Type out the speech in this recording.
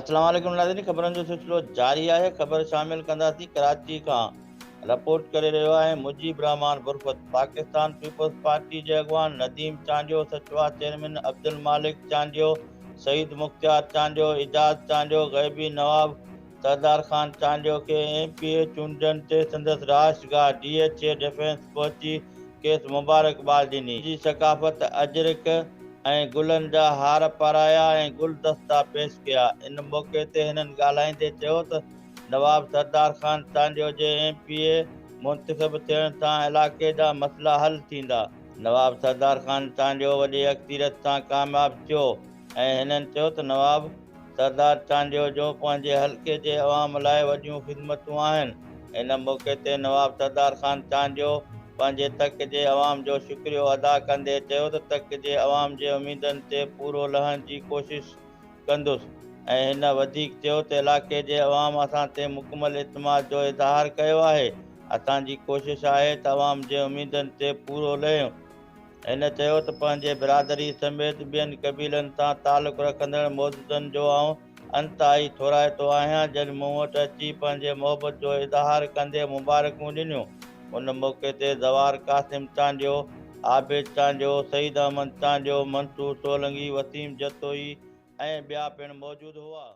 السلام عليڪم ناظرين خبرن جو سلسلو جاري آهي خبر شامل ڪنداسين ڪراچي کان رپورٽ ڪري رهيو آهي مجيب الرحمان برفت پاڪستان پيپلز پارٽي جي اڳواڻ نديم چانڊيو سچوا چيئرمين عبدالمالڪ چانڊيو سعيد مختيار چانڊيو اعجاز چانڊيو غيبي نواب سردار خان چانڊيو کي ايم پي اي چونڊجڻ تي سندس رهائشگاهه ڊي ايڇ اي ڊفينس پهچي کيس مبارڪباد ڏني. جي ثقافت اجرڪ ۽ گلن جا هار پارايا ۽ گلدستا پيش ڪيا. ان موقعي تي هنن ڳالهائيندي چيو ته نواب سردار خان چانڊيو جي ايم پي اي منتخب ٿيڻ سان علائقي جا مسئلا حل ٿيندا. نواب سردار خان چانڊيو وڏي اڪثريت سان ڪامياب ٿيو ۽ هنن چيو ته نواب سردار چانڊيو جون پنهنجي حلقي جي عوام لاء وڏيون خدمتون آهن. ان موقعي تي نواب سردار خان چانڊيو پنهنجي تڪ جي عوام جو شڪريو ادا ڪندي چيو ته تڪ جي عوام جي اميدن تي پورو لهڻ جي ڪوشش ڪندس ۽ هن وڌيڪ چيو ته علائقي جي عوام اسان تي مڪمل اعتماد جو اظهار ڪيو آهي اسان جي ڪوشش آهي ته عوام جي اميدن تي پورو لهيون. هن چيو ته پنهنجي برادري سميت ٻين قبيلن سان تعلق رکندڙ معززن جو آئون انتهائي ٿورائتو آهيان جن مون وٽ اچي پنهنجي محبت جو اظهار ڪندي مبارڪون ڏنيون. ان موقعي تي زوار قاسم چانڊيو، عابد چانڊيو، سعيد احمد چانڊيو، منصور سولنگي، وسيم جتوئي ۽ ٻيا پڻ موجود هئا.